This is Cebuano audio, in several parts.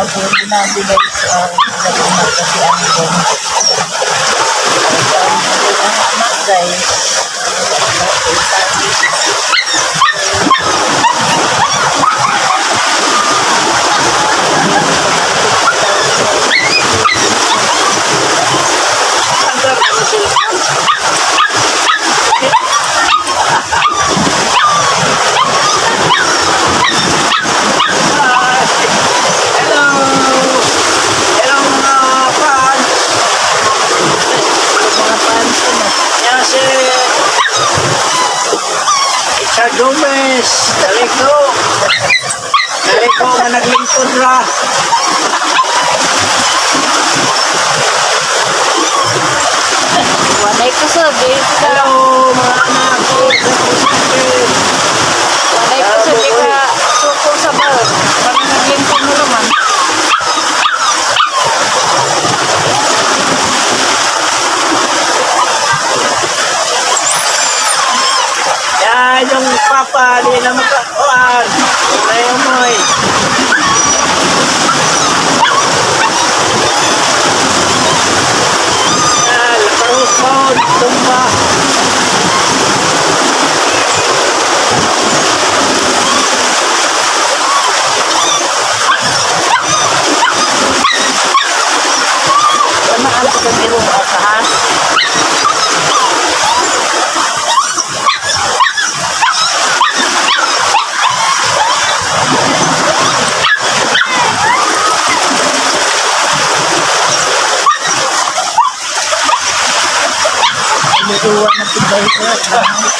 Ang nabi, guys. Naguna kasi ang dong. Ang anak, guys. Hello! Hello, mga fans! Mga fans ko na. Yan si Richard Gomez! Daliko! Daliko nga naglingkod ra! Walay kusog eh. Hello, mga anak ko! Walay kusog eh ka. Suko sa bawon. Parang naglingkod mo naman. Yan yung papa, di na makakuan. Ayaw mo eh. Yan, laparukon, tumba. Tamaan ko kang ilong ka ha. Lutuan na po, guys.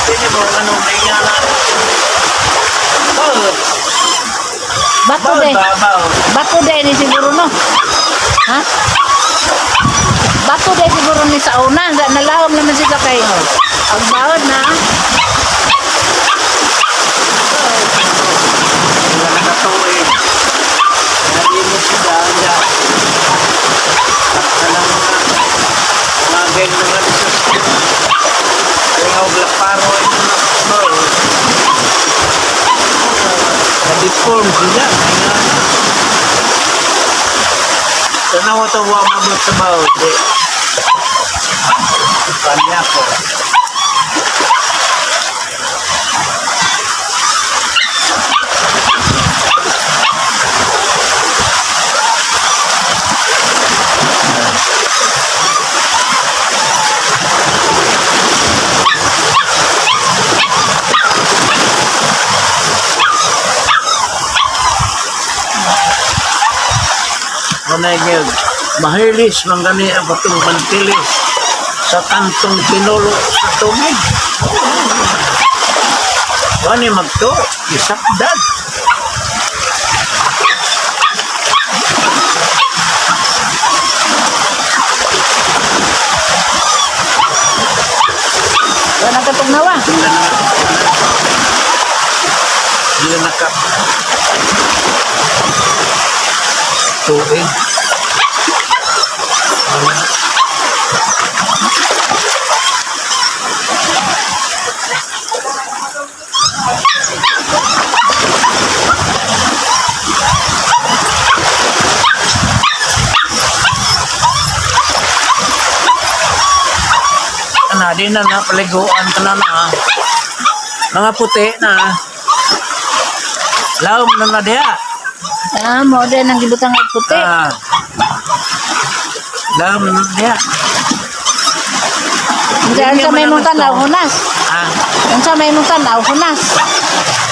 Sino mo, ano, may nga na. Bawd, Bato bawd de. ba, bawd? Bato de ni siguro no. Ha? Bato de siguro ni sa una. Nalahom naman sila kay. Ang bawod na. Wala nakatuig. Nalimot sila, anya. Alam mo na, mga geng mga lisos. Ayaw, blaparo, ito na. Bawd. Na-deform sila, may nga na. Tanaw ito, wa mabot sa bawd. Di. Kanya ko. Manay gyud. Mahilis man gani ang katong mantilis sa kantong pinulo sa tubig. Wani magto, isakdad. Wala katong nawa. Sila na sila naka tubig. Ana, di na napaliguan ka na na. Ah. Mga puti na. Laom na na diha. Ah, mo din ang gibutang og puti. Ah. Laom na na diha. Unsa unsa may mong tanaw hunas? Ah, Unsa may mong tanaw hunas?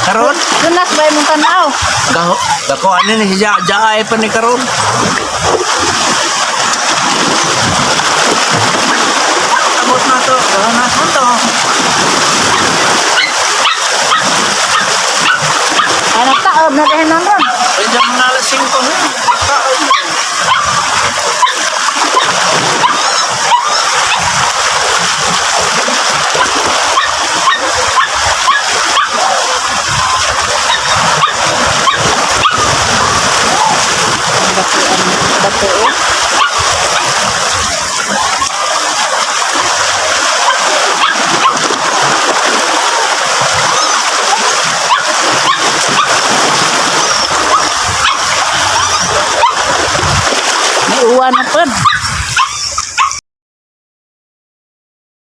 karon Hunas ba imong tanaw? Gaho, dako ani ni siya jaay pa ni karon. Abot na to, gaho na to. Ay nagtaob na dahil nun ron. Medyo mga alas 5 eh. Taon. Uwan na pod.